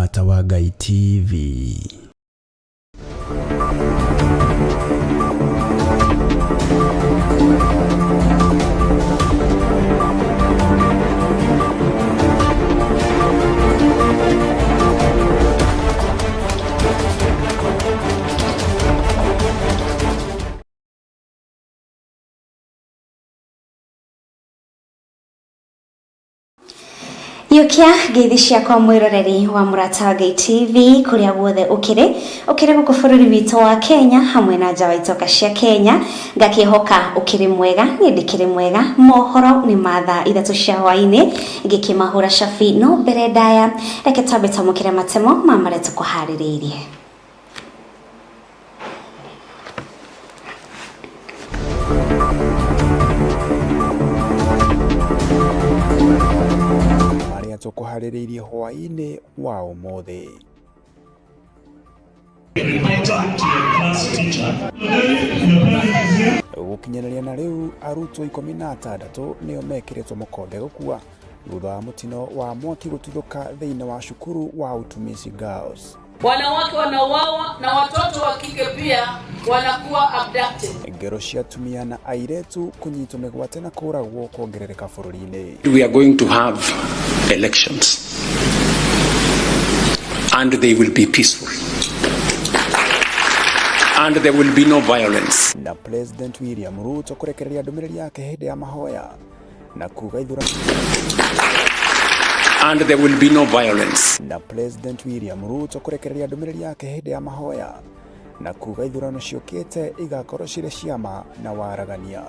Mũrata wa Ngai TV. Yũkia ngeithi ciakwa mwĩroreri wa Mũrata wa Ngai TV kũrĩa guothe ũkĩrĩ ũkĩrĩ gũkũ bũrũri witũ wa Kenya hamwe na nja wa itoka cia Kenya. Ngakĩhoka ũkĩrĩ mwega, niĩ ndĩkĩrĩ mwega. Mohoro nĩ ma thaa 3 cia hwaĩ-inĩ ngĩkĩmahũra cabi, no mbere ndaya reke twambe twamũkĩre matemo ma marĩa tũkũharĩrĩirie. Marĩa tũkũharĩrĩirie hwaĩ-inĩ wa ũmũthĩ. Gũkinyanĩria na rĩu arutwo 16 nĩo mekĩrĩtwo mũkonde gũkua thutha wa mũtino wa mwaki gũtuthũka thĩinĩ wa cukuru wa Utumishi Girls. Wanawake wanauawa na watoto wa kike pia wanakuwa abducted. Ngero cia atumia na airĩtu kũnyitwo mĩgwate na kũragwo kuongerereka bũrũri-inĩ. We are going to have elections and they will be peaceful and there will be no violence. Na President William Ruto kũrekereria ndũmĩrĩri yake hĩndĩ ya mahoya na kuga ithurano and there will be no violence. Na President William Ruto kũrekereria ndũmĩrĩri yake hĩndĩ ya mahoya na kuga ithurano ciũkĩte igakorwo cirĩ ciama na waragania.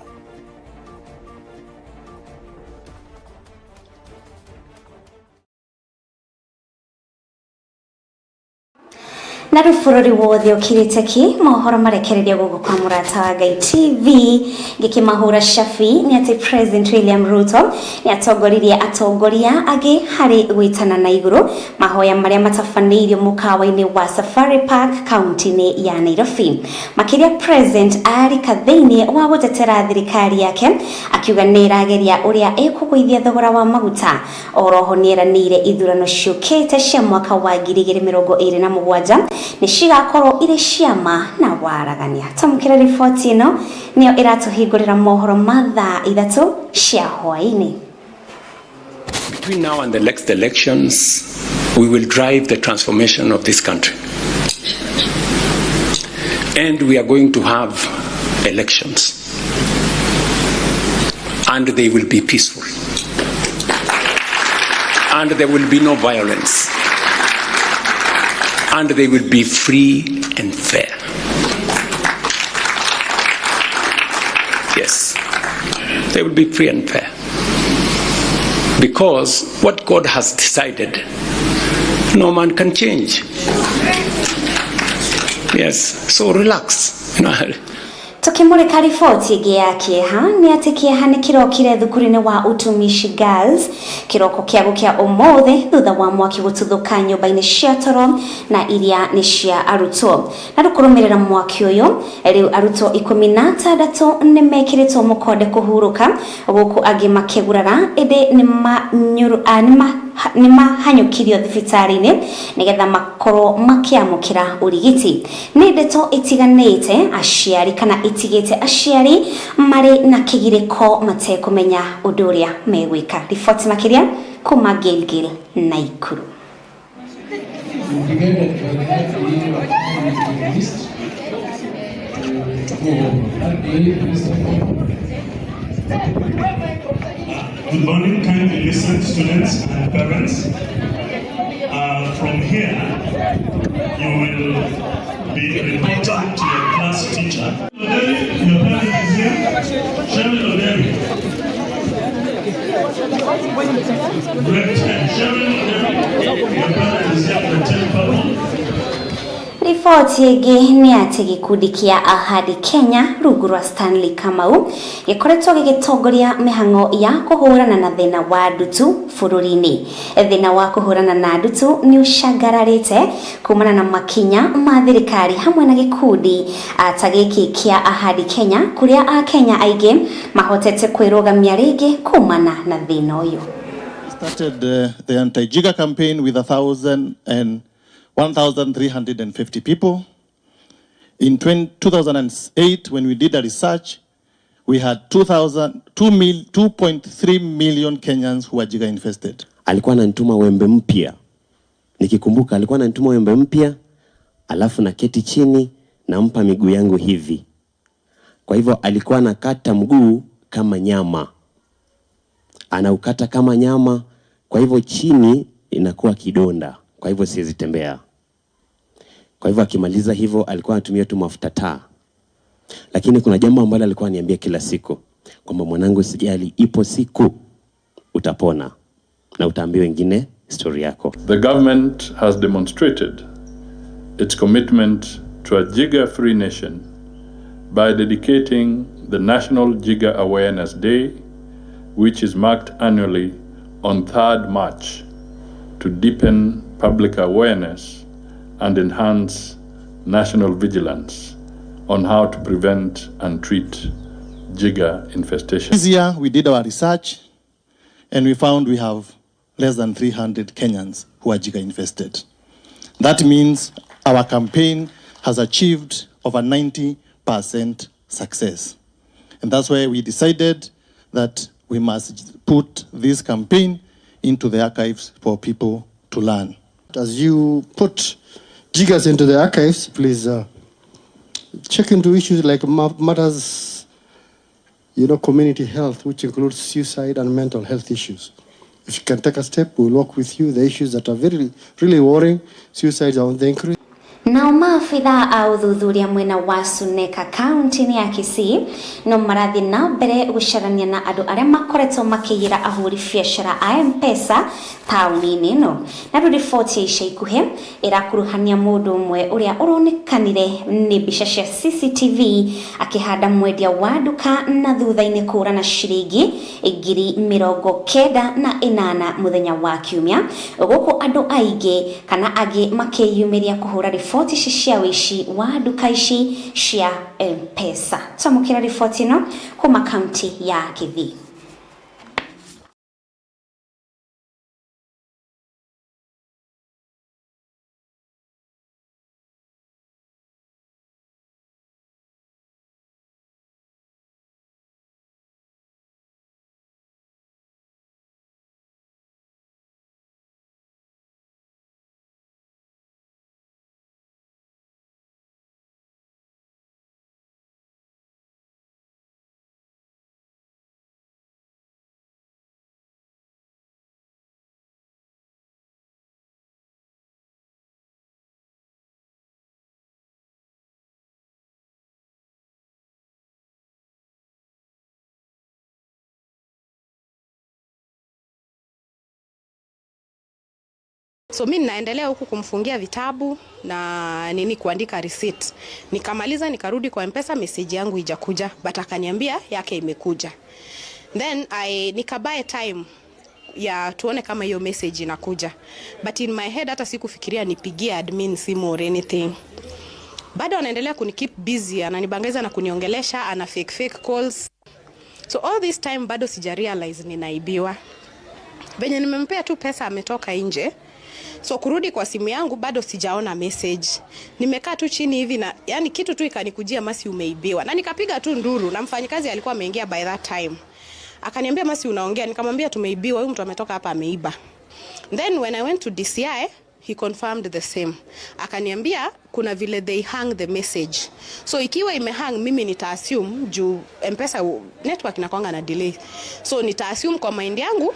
Na rĩu bũrũri wothe ũkirĩte ki, mohoro marekererio gũkũ kwa Mũrata wa Ngai TV ngĩkĩmahũra cabi nĩ atĩ President William Ruto nĩ atongoririe atongoria angĩ harĩ gwĩtana na igũrũ mahoya marĩa matabanĩirio mũkawa-inĩ wa Safari Park kaunti-inĩ ya Nairobi. Makĩria President arika thĩinĩ wa gũtetera thirikari yake akiuga nĩ ĩrageria ũrĩa ĩkũgũithia thogora wa maguta. Oroho nĩ eranĩire ithurano ciũkĩte cia mwaka wa 2027 nĩ cigakorwo irĩ ciama na waragania. Tamũkĩra riboti ĩno nĩyo ĩratũhingũrĩra mohoro ma thaa 3 cia hwaĩ-inĩ. Between now and the next elections, we will drive the transformation of this country. And we are going to have elections. And they will be peaceful. And there will be no violence. And they will be free and fair. Yes, they will be free and fair. Because what God has decided, no man can change. Yes, so relax. You know. Tukimurika riboti ĩngĩ ya kĩeha nĩ atĩ kĩeha nĩ kĩrokire thukuru-inĩ wa Utumishi Girls kĩroko kĩa gũkĩa ũmũthĩ thutha wa mwaki gũtuthũka nyũmba-inĩ cia toro na iria nĩ cia arutwo. Na rĩu kũrũmĩrĩra mwaki ũyũ rĩu arutwo 16 nĩ mekĩrĩtwo mũkonde kũhurũka gũkũ angĩ makĩgurara ĩndĩ nĩ mahanyũkirio thibitarĩ-inĩ nĩgetha makorwo makĩamũkĩra ũrigiti. Nĩ ndeto itiganĩte aciari kana itigĩte aciari marĩ na kĩgirĩko matekũmenya ũndũ ũrĩa megwĩka. Riboti makĩria kuma Gilgil, Nakuru. Good morning, kindly listen, students and parents. From here, you will be reporting to your class teacher. Your parent is here. Cheryl O'Leary. Grade 10. Cheryl O'Leary, your parent is here. Grade 10 purple. Riboti ĩngĩ nĩ atĩ gĩkundi kĩa Ahadi Kenya rungu rwa Stanley Kamau gĩkoretwo gĩgĩtongoria mĩhang'o ya kũhũrana na thĩna wa ndutu bũrũri-inĩ. Thĩna wa kũhũrana na ndutu nĩ ũcangararĩte kumana na makinya ma thirikari hamwe na gĩkundi ta gĩkĩ kĩa Ahadi Kenya kũrĩa Akenya aingĩ mahotete kwĩrũgamia rĩngĩ kumana na thĩna ũyũ. Started the anti-Jigger campaign with 1,000 and 1,350 people. In 2008, when we did a research, we had 2.3 million Kenyans who were jigger infested. Alikuwa ananituma wembe mpya. Nikikumbuka alikuwa ananituma wembe mpya, alafu naketi chini nampa miguu yangu hivi. Kwa hivyo alikuwa anakata mguu kama nyama. Anaukata kama nyama, kwa hivyo chini inakuwa kidonda. Kwa hivyo siwezi tembea. Kwa hivyo akimaliza hivyo alikuwa anatumia tu mafuta taa. Lakini kuna jambo ambalo alikuwa ananiambia kila siku kwamba mwanangu, sijali, ipo siku utapona na utaambia wengine story yako. The government has demonstrated its commitment to a jigger-free nation by dedicating the National Jigger Awareness Day, which is marked annually on 3rd March, to deepen public awareness and enhance national vigilance on how to prevent and treat jigger infestation. This year we did our research and we found we have less than 300 Kenyans who are jigger infested. That means our campaign has achieved over 90% success. And that's why we decided that we must put this campaign into the archives for people to learn. As you put jiggers into the archives, please check into issues like matters, community health, which includes suicide and mental health issues. If you can take a step, we'll work with you. The issues that are very, really worrying, suicides are on the increase. Nao maabitha a ũthuthuria mwena wa Suneka kaunti-inĩ ya Kisii no marathiĩ na mbere gũcarania na andũ arĩa makoretwo makĩiyĩra ahũri biacara a M-Pesa taũni-inĩ ĩno. Na rĩu riboti ya ica ikuhĩ ĩrakuruhania mũndũ ũmwe ũrĩa ũronekanire nĩ mbica cia CCTV akĩhanda mwendia wa nduka na thutha-inĩ kũra na ciringi 98,000 mũthenya wa Kiumia, gũkũ andũ aingĩ kana angĩ makĩyumĩria kũhũra riboti ici cia ũici wa nduka ici cia M-Pesa. Twamũkĩra riboti ĩno kuma kaunti ya Kisii. So mimi naendelea huku kumfungia vitabu na nini kuandika receipt. Nikamaliza nikarudi kwa M-Pesa, message yangu haijakuja, but akaniambia yake imekuja. Then I nikabuy time ya tuone kama hiyo message inakuja. But in my head hata sikufikiria nipigie admin simu or anything. Bado anaendelea kunikeep busy, ananibangaiza na kuniongelesha, ana fake calls. So all this time bado sija realize ninaibiwa. Venye nimempea tu pesa ametoka nje. So kurudi kwa simu yangu bado sijaona message. Nimekaa tu chini hivi na yani kitu tu ikanikujia, Masi umeibiwa. Na nikapiga tu nduru na mfanyikazi alikuwa ameingia by that time. Akaniambia Masi unaongea, nikamwambia tumeibiwa, huyu mtu ametoka hapa ameiba. Then when I went to DCI, he confirmed the same. Akaniambia kuna vile they hang the message. So ikiwa imehang mimi nita assume juu M-Pesa network inakuanga na delay. So nita assume kwa mind yangu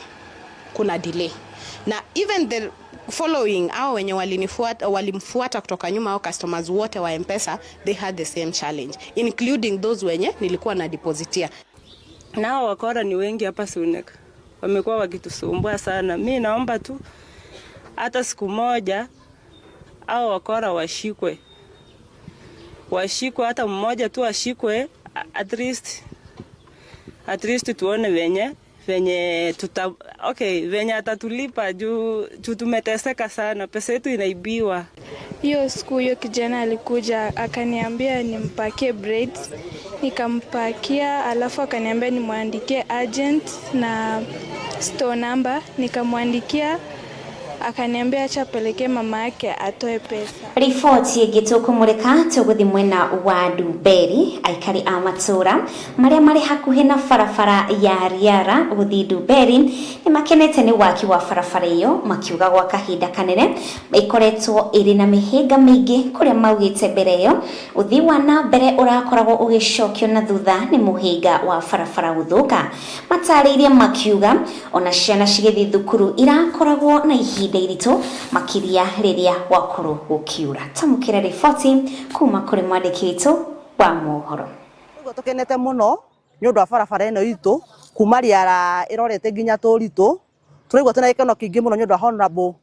kuna delay. Na even the following hao wenye walinifuata, walimfuata kutoka nyuma, hao customers wote wa M-Pesa, they had the same challenge, including those wenye nilikuwa na depositia. Nao wakora ni wengi hapa Suneka, wamekuwa wakitusumbua sana. Mi naomba tu hata siku moja hao wakora washikwe, washikwe, hata mmoja tu ashikwe, at least tuone venye tuta, okay, venye atatulipa juu tumeteseka sana, pesa yetu inaibiwa. Hiyo siku hiyo kijana alikuja akaniambia nimpakie braids, nikampakia, alafu akaniambia nimwandikie agent na store number, nikamwandikia, Akaniambia acha apelekee mama yake atoe pesa. Riboti ĩngĩ tũkũmũrĩka tũgũthiĩ mwena wa Ndumberi. Aikari a matũra marĩa marĩ hakuhĩ na barabara ya Riara gũthiĩ Ndumberi nĩ makenete nĩ waki wa barabara ĩyo, makiuga gwa kahinda kanene ĩkoretwo ĩrĩ na mĩhĩnga mĩingĩ, kũrĩa maugĩte mbere ĩyo ũthii wa na mbere ũrakoragwo ũgĩcokio na thutha nĩ mũhĩnga wa barabara gũthũka. Matarĩirie makiuga ona ciana cigĩthiĩ thukuru irakoragwo na ihinda iritũ makĩria rĩrĩa gwakorwo gũkiura. Tamũkĩra riboti kuma kũrĩ mwandĩki witũ wa mohoro. Ũguo tũkenete mũno nĩ ũndũ wa barabara ĩno itũ kuma Riara ĩrorete nginya Tũritũ. Tũraigua twĩna gĩkeno kĩingĩ mũno nĩ ũndũ wa Honorable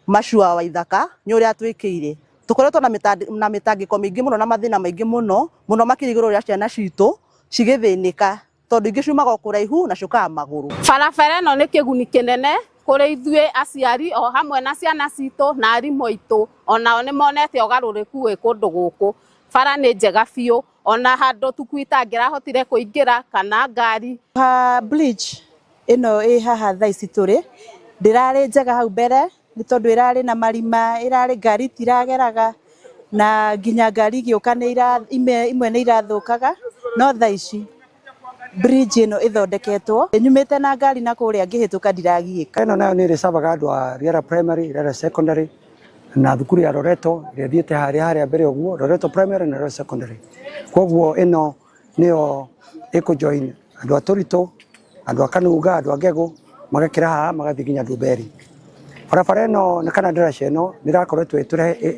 Machua Waithaka nĩ ũrĩa atwĩkĩire. Tũkoretwo na mĩtangĩko mĩingĩ mũno na mathĩna maingĩ mũno mũno makĩria igũrũ rĩa ciana citũ cigĩthĩnĩka, tondũ ingĩ ciumaga o kũraihu na ciũkaga magũrũ. Barabara ĩno nĩ kĩguni kĩnene kũrĩ ithuĩ aciari o hamwe na ciana citũ na arimũ aitũ, onao nĩ monete ũgarũrũku wĩ kũndũ gũkũ. Bara nĩ njega biũ, ona handũ tukui itangĩrahotire kũingĩra kana ngari. Ha bridge ĩno ĩ haha thaa ici tũrĩ ndĩrarĩ njega hau mbere nĩ tondũ ĩrarĩ na marima, ĩrarĩ ngari itirageraga na nginya ngari igĩũka imwe nĩ irathũkaga, no thaa ici bridge ĩno ĩthondeketwo nyumĩte na ngari na kũrĩa ngĩhĩtũka ndiragiĩka. Ĩno nayo nĩ ĩrĩcavaga andũ a Riara Primary, Riara Secondary na thukuru ya Loreto ĩrĩa ĩthiĩte harĩa mbere ũguo, Loreto Primary na Loreto Secondary. Koguo ĩno nĩyo ĩkũ join andũ a Tũritũ, andũ a Kanunga, andũ a Ngegũ, magakĩra haha magathiĩ nginya Ndumberi. Barabara ĩno na kana ndaraca ĩno nĩ ĩrakoretwo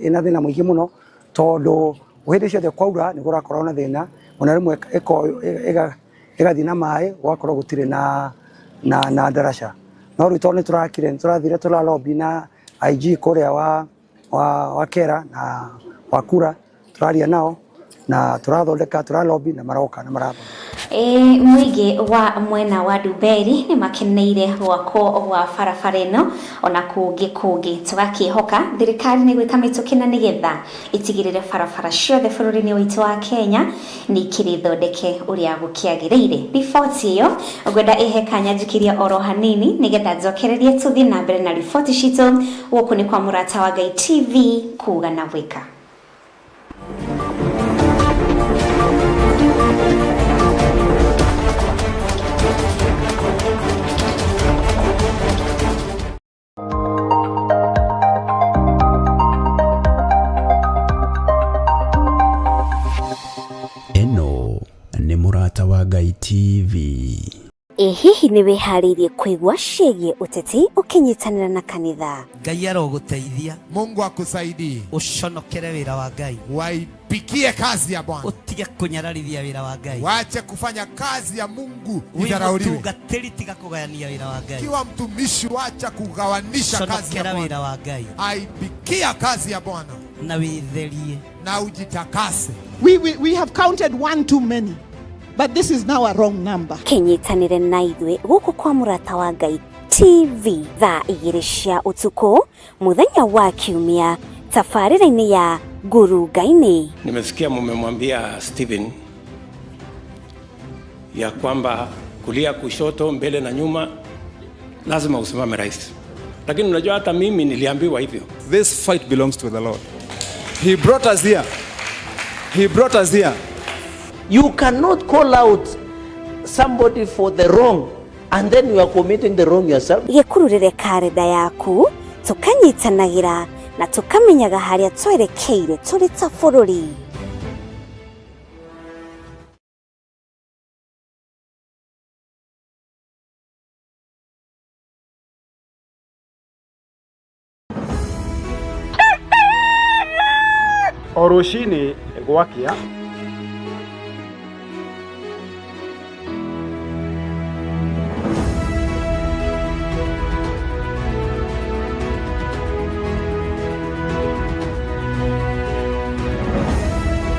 ĩna thĩna mũingĩ mũno, tondũ hĩndĩ ciothe kwaura nĩ kũrakorwo na thĩna, ona rĩmwe ĩgathiĩ na maĩ, gũgakorwo gũtirĩ na ndaraca. No rĩu tondũ nĩ tũrakire, nĩ tũrathire tũralobby na IG kũrĩa wa Kera na wa Kura, tũraria nao na tũrathondeka, tũralobby na maroka na marathondeka. Mũingĩ wa mwena wa Ndumberi nĩ makeneire gwakwo gwa barabara ĩno ona kũngĩ kũngĩ. Tũgakĩhoka thirikari nĩ gwĩka mĩtũkĩ na nĩgetha ĩtigĩrĩre barabara ciothe bũrũri-inĩ witũ wa Kenya nĩ ikĩrĩ thondeke ũrĩa gũkĩagĩrĩire. Riboti ĩyo ngwenda ĩhe kanya njikĩrie oro hanini nĩgetha njokererie tũthiĩ na mbere na riboti citũ. Gũkũ nĩ kwa Mũrata wa Ngai TV, kuga na gwĩka. Ĩno nĩ Mũrata wa Ngai TV. Ĩ hihi nĩ wĩharĩirie kũigua ciĩgiĩ ũteti ũkĩnyitanĩra na kanitha? Ngai arogũteithia. Mungu akusaidie. Ũconokere wĩra wa Ngai. Waipikie kazi ya Bwana. Ũtige kũnyararithia wĩra wa Ngai. Wache kufanya kazi ya Mungu Wĩ idharauliwe. mũtungatĩri, tiga kũgayania wĩra wa Ngai. Kiwa mtumishi, wacha kugawanisha kazi ya Conokera wĩra Bwana. wa Ngai. Aipikia kazi ya Bwana na wĩtherie na ujitakase. We have counted one too many, but this is now a wrong number. Kĩnyitanĩre na ithuĩ gũkũ kwa Mũrata wa Ngai TV thaa 2 cia ũtukũ mũthenya wa Kiumia tabarĩra-inĩ ya Ngurunga-inĩ. Nimesikia mumemwambia Stephen ya kwamba kulia, kushoto, mbele na nyuma lazima usimame rais, lakini unajua hata mimi niliambiwa hivyo. This fight belongs to the Lord. He brought us here. He brought us here. You cannot call out somebody for the wrong and then you are committing the wrong yourself. Gĩkururĩre karenda yaku tũkanyitanagĩra na tũkamenyaga harĩa twerekeire tũrĩ ta bũrũri. O rũcinĩ gwakĩa,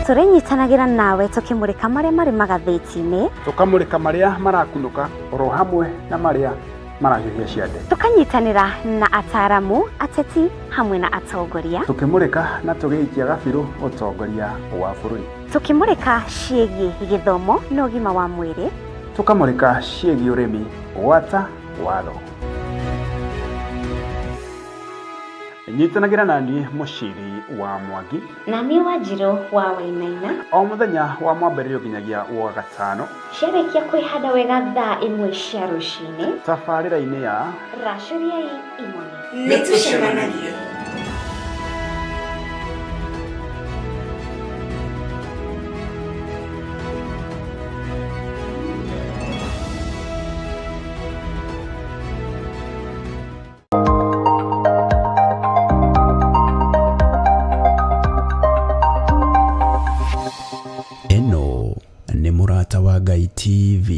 Tũrĩnyitanagĩra nawe tũkĩmũrĩka marĩa marĩ magathĩti-inĩ, tũkamũrĩka marĩa marakunũka oro hamwe na marĩa marahiũhia ciande, tũkanyitanĩra na ataramu, ateti hamwe na atongoria, tũkĩmũrĩka na tũgĩikia gabirũ ũtongoria wa bũrũri, tũkĩmũrĩka ciĩgiĩ gĩthomo na ũgima wa mwĩrĩ, tũkamũrĩka ciĩgiĩ ũrĩmi gwata watho. Nyitanagĩra naniĩ Mũciri wa Mwangi na niĩ Wanjirũ wa Wainaina o mũthenya wa mwambĩrĩrio nginyagia wa gatano ciarĩkia kwĩhanda wega thaa 1 cia rũcinĩ tabarĩra-inĩ ya Racũriai Imone. Nĩtũcemanagie. Ĩno nĩ Mũrata wa Ngai TV.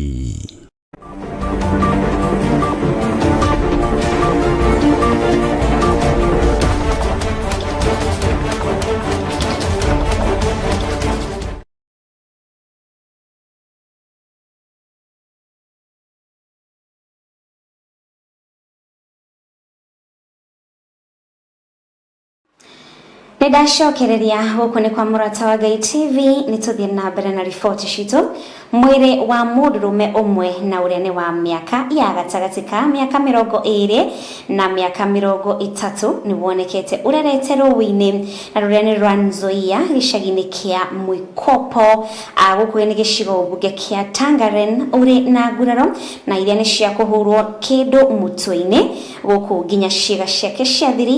Nĩndacokereria gũkũ nĩ kwa Mũrata wa Ngai TV. Nĩtũthiĩ na mbere na riboti citũ. Mwĩrĩ wa mũndũrũme ũmwe na ũrĩa nĩ wa mĩaka ya gatagatĩ ka mĩaka 20 na mĩaka 30 nĩ wonekete ũrerete rũĩ-inĩ na rũrĩa nĩ rwa Nzoia gĩcagi-inĩ kĩa Mwikopo gũkũ nĩ gĩcigo mbunge kĩa Tangaren ũrĩ na nguraro na iria nĩ cia kũhũrwo kĩndũ mũtwe-inĩ gũkũ nginya ciĩga ciake cia thiri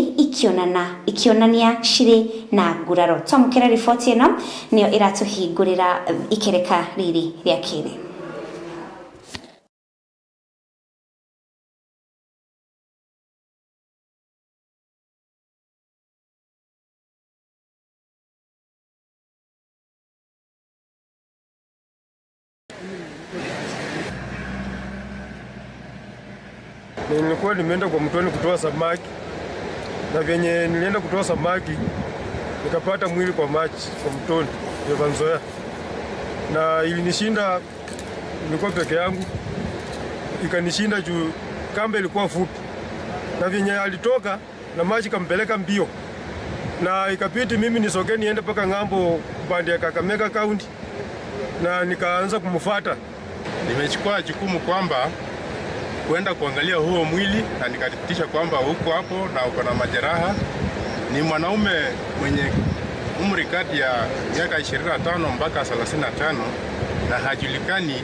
ikĩonania cirĩ na nguraro. Twamũkĩra riboti ĩno nĩyo ĩratũhingũrĩra ikereka rĩrĩ rĩa kerĩ. Nilikuwa nimeenda kwa mtoni kutoa samaki, na venye nilienda kutoa samaki nikapata mwili kwa maji kwa mtoni ya Nzoia, na ilinishinda. Nilikuwa peke yangu, ikanishinda juu kamba ilikuwa fupi, na venye alitoka na maji kampeleka mbio, na ikabidi mimi nisoge niende paka ng'ambo upande ya Kakamega County, na nikaanza kumfuata. Nimechukua jukumu kwamba kwenda kuangalia huo mwili na nikathibitisha kwamba huko hapo na uko na majeraha. Ni mwanaume mwenye umri kati ya miaka 25 mpaka 35 na hajulikani,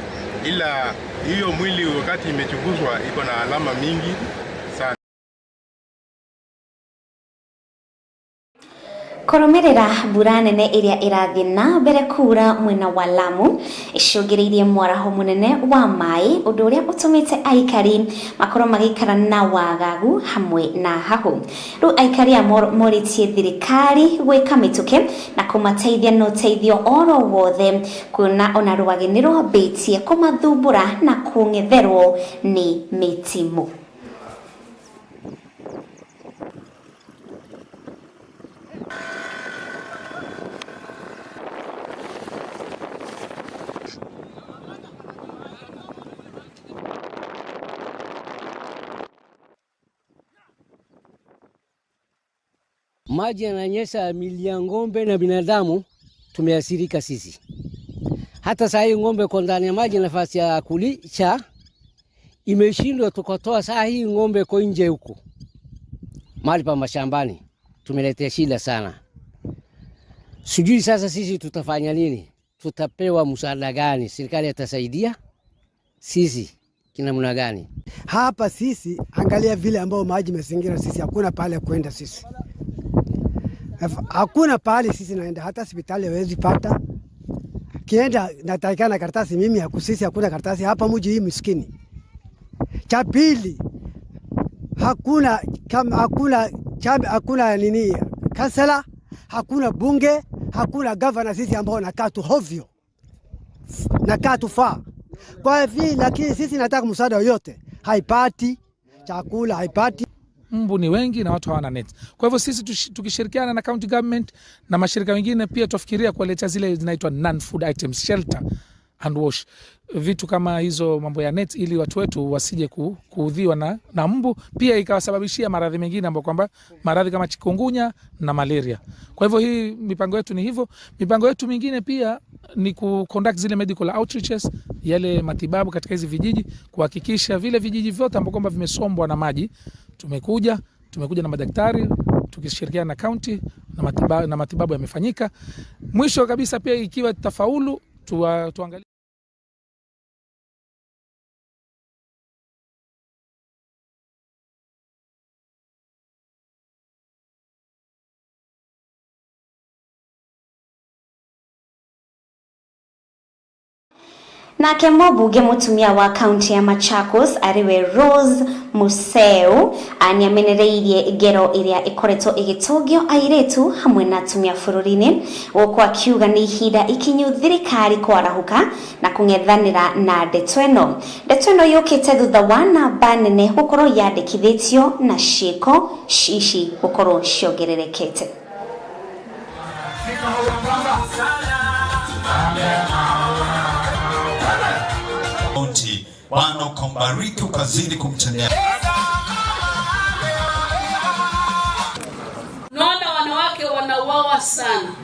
ila hiyo mwili wakati imechunguzwa iko na alama mingi sana. Kũrũmĩrĩra mbura nene ĩrĩa ĩrathiĩ na mbere kura mwena wa Lamu icũngĩrĩirie mwaraho mũnene wa maĩ, ũndũ ũrĩa ũtũmĩte aikari makorwo magĩikara na wagagu hamwe na hahũ. Rĩu aikari a morĩtie thirikari gwĩka mĩtũkĩ na kũmateithia na ũteithio oro wothe, kuona ona rwagĩ nĩ rwambĩtie kũmathumbũra na kũng'etherwo nĩ mĩtimũ. Maji yananyesha mili ya ng'ombe na binadamu, tumeathirika sisi. Hata saa hii ng'ombe kwa ndani ya maji, nafasi ya kulisha imeshindwa, tukatoa saa hii ng'ombe kwa nje huko mahali pa mashambani, tumeletea shida sana. Sijui sasa sisi tutafanya nini, tutapewa msaada gani, serikali itasaidia sisi kinamna gani? Hapa sisi angalia vile ambao maji mazingira sisi, hakuna pale kwenda sisi. Hakuna pahali sisi naenda, hata hospitali hawezi pata. Kienda natakikana karatasi, mimi hakusisi hakuna karatasi hapa mji hii miskini. Cha pili hakuna kama hakuna chama, hakuna nini kansela, hakuna bunge, hakuna governor, sisi ambao nakaa tu hovyo. Nakaa tu faa. Kwa hivyo lakini sisi nataka msaada yoyote, haipati chakula, haipati. Mbu ni wengi na watu hawana net. Kwa hivyo sisi tukishirikiana na county government na mashirika mengine pia tufikiria kuwaletea zile zinaitwa non-food items, shelter and wash, vitu kama hizo mambo ya net, ili watu wetu wasije kuudhiwa na mbu, pia ikawasababishia maradhi mengine ambayo kwamba maradhi kama chikungunya na malaria. Kwa hivyo hii mipango yetu ni hivyo. Mipango yetu mingine pia ni ku conduct zile medical outreaches, yale matibabu katika hizi vijiji, kuhakikisha vile vijiji vyote ambavyo kwamba vimesombwa na maji, tumekuja na madaktari tukishirikiana na county na matibabu yamefanyika. Mwisho kabisa pia ikiwa tutafaulu tuangalie Nake mũmbunge mũtumia wa kaunti ya Machakos ariwe Rose Museu nĩamenereirie ngero ĩrĩa ĩkoretwo ĩgĩtũngio airĩtu hamwe na atumia bũrũri-inĩ, gũkũ akiuga nĩ ihinda ikinyu thirikari kwarahuka na kũng'ethanĩra na ndeto ĩno. Ndeto ĩno yũkĩte thutha wa namba nene gũkorwo yandĩkithĩtio na ciĩko ici gũkorwo ciongererekete. Bwana ukambariki ukazidi kumtendea. Naona wanawake wanauawa sana.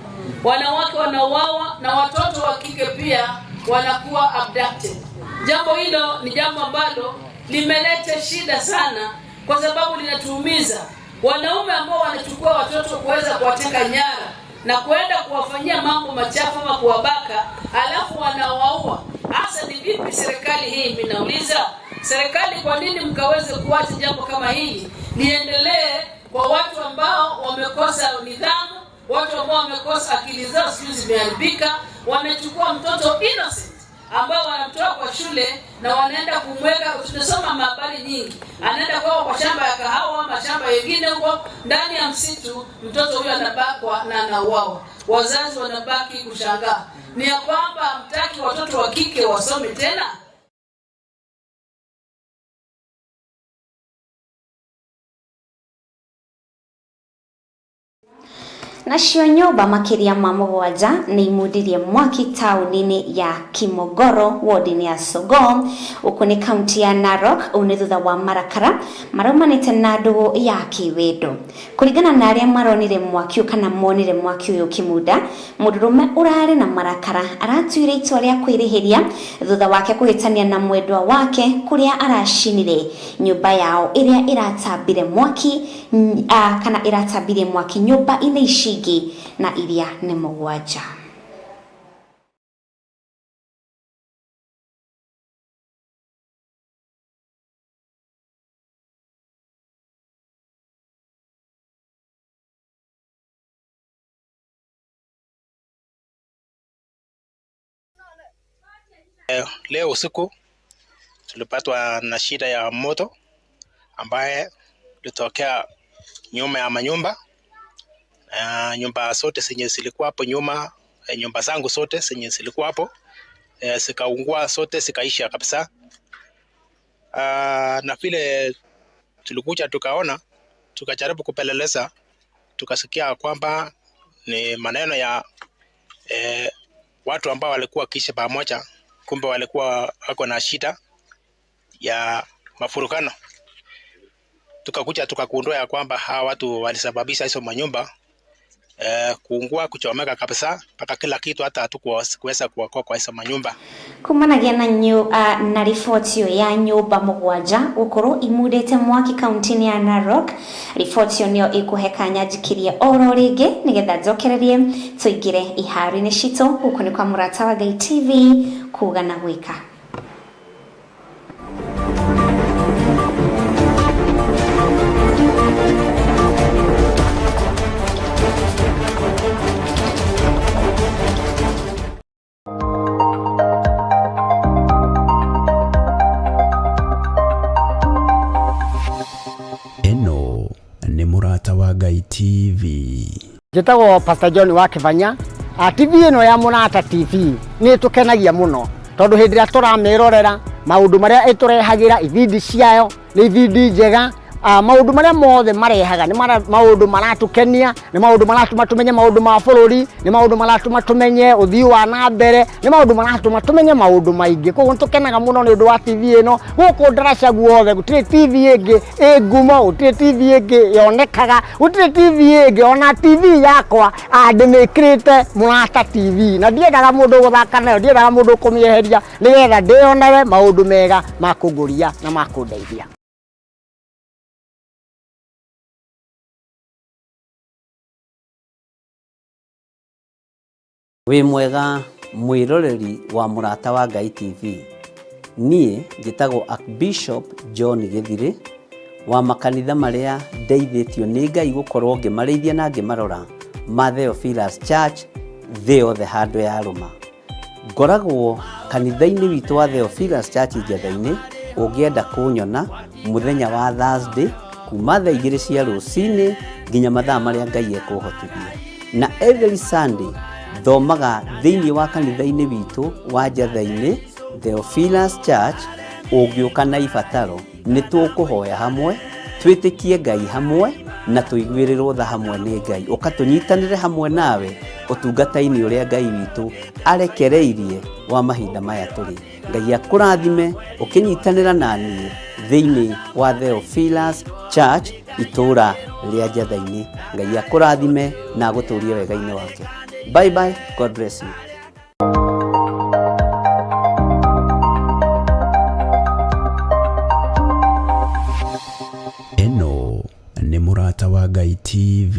Wanawake wanauawa na watoto wa kike pia wanakuwa abducted. Jambo hilo ni jambo ambalo limeleta shida sana kwa sababu linatuumiza. Wanaume ambao wanachukua watoto kuweza kuwateka nyara na kuenda kuwafanyia mambo machafu ama kuwabaka, alafu wanawaua. Hasa ni vipi serikali hii, mimi nauliza serikali, kwa nini mkaweze kuacha jambo kama hili liendelee kwa watu ambao wamekosa nidhamu, watu ambao wamekosa akili zao sijui zimeharibika? Wanachukua mtoto innocent ambao wanamtoa kwa shule na wanaenda kumweka, tunasoma habari nyingi, anaenda kwa shamba ya kahawa ama shamba nyingine huko ndani ya msitu, mtoto huyo anabakwa na anauawa. Wazazi wanabaki kushangaa. Ni ya kwamba hamtaki watoto wa kike wasome tena? Nacio nyũmba makĩria ma 7 nĩ imundirie mwaki taũni-inĩ ya Kimogoro ward-inĩ ya Sogoo ũkũ nĩ kaunti ya Narok. Ũũ nĩ thutha wa marakara maraumanĩte na ndũgũ ya kĩwendo. Kũringana na arĩa maronire mwaki ũyũ kana monire mwaki ũyũ ũkĩmunda, mũndũrũme ũrarĩ na marakara aratuire itua rĩa kwĩrĩhĩria thutha wake kũhĩtania na mwendwa wake kũrĩa aracinire nyũmba yao ĩrĩa ĩratambire mwaki kana ĩratambirie mwaki nyũmba-inĩ ici na iria nĩ 7. Leo usiku tulipatwa na shida ya moto ambaye ilitokea nyuma ya manyumba. Nyumba zote zenye zilikuwa hapo nyuma, nyumba zangu zote zenye zilikuwa hapo zikaungua zote, zikaisha kabisa. Na vile tulikuja tukaona, tukajaribu kupeleleza, tukasikia kwamba ni maneno ya watu ambao walikuwa kisha pamoja, kumbe walikuwa wako na shida ya mafurukano. Tukakuja tukagundua ya kwamba hawa watu walisababisha hizo manyumba kuungua, kuchomeka kabisa mpaka kila kitu, hata hatukuweza kuokoa kwa hizo manyumba. Kumanagia na na riboti ĩyo ya nyũmba 7 gũkorwo imundĩte mwaki kaunti-inĩ ya Narok. Riboti ĩyo nĩyo ĩkũhe kanya njikirie oro rĩngĩ nĩgetha njokererie tũingĩre iharo-inĩ citũ. Gũkũ nĩ kwa Mũrata wa Ngai TV, kuga na gwĩka. Ngai TV. Njĩtagwo Pastor John wa Kĩbanya. TV ĩno ya Mũrata TV nĩ ĩtũkenagia mũno tondũ hĩndĩ ĩrĩa tũramĩrorera maũndũ marĩa ĩtũrehagĩra, ibindi ciayo nĩ ibindi njega. Maũndũ marĩa mothe marehaga nĩ maũndũ maratũkenia, nĩ maũndũ maratũma tũmenye maũndũ ma bũrũri, nĩ maũndũ maratũma tũmenye ũthii wa na mbere, nĩ maũndũ maratũma tũmenye maũndũ maingĩ. Koguo nĩ tũkenaga mũno nĩ ũndũ wa TV ĩno. Gũkũ ndaraca guothe gũtirĩ TV ĩngĩ ĩ ngumo, gũtirĩ TV ĩngĩ yonekaga, gũtirĩ TV ĩngĩ. Ona TV yakwa ndĩmĩkĩrĩte Mũrata TV, na ndiendaga mũndũ gũthaka nayo, ndiendaga mũndũ kũmĩeheria, nĩgetha ndĩyonere maũndũ mega ma kũngũria na ma kũndeithia. Wĩ mwega mwĩroreri wa Mũrata wa Ngai TV. Niĩ njĩtagwo Archbishop John Gĩthirĩ wa makanitha marĩa ndeithĩtio nĩ Ngai gũkorwo ngĩmarĩithia na ngĩmarora ma Theophilus Church thĩ yothe handũ yarũma. Ngoragwo kanitha-inĩ witũ wa Theophilus Church Njetha-inĩ, ũngĩenda kũnyona mũthenya wa Thursday kuma thaa igĩrĩ cia rũcinĩ nginya mathaa marĩa Ngai ekũhotithia. Na every Sunday thomaga thĩinĩ wa kanitha-inĩ witũ wa Njetha-inĩ Theophilus Church, ũngĩũka na ibataro nĩ tũkũhoya hamwe, twĩtĩkie Ngai hamwe na tũiguĩrĩrwo tha hamwe nĩ Ngai. Ũka tũnyitanĩre hamwe nawe ũtungata-inĩ ũrĩa Ngai witũ arekereirie wa mahinda maya tũrĩ. Ngai akũrathime ũkĩnyitanĩra na niĩ thĩinĩ wa Theophilus Church itũũra rĩa Njetha-inĩ. Ngai akũrathime na agũtũrie wega-inĩ wake. Bye bye, God bless you. Ĩno nĩ Mũrata wa Ngai TV.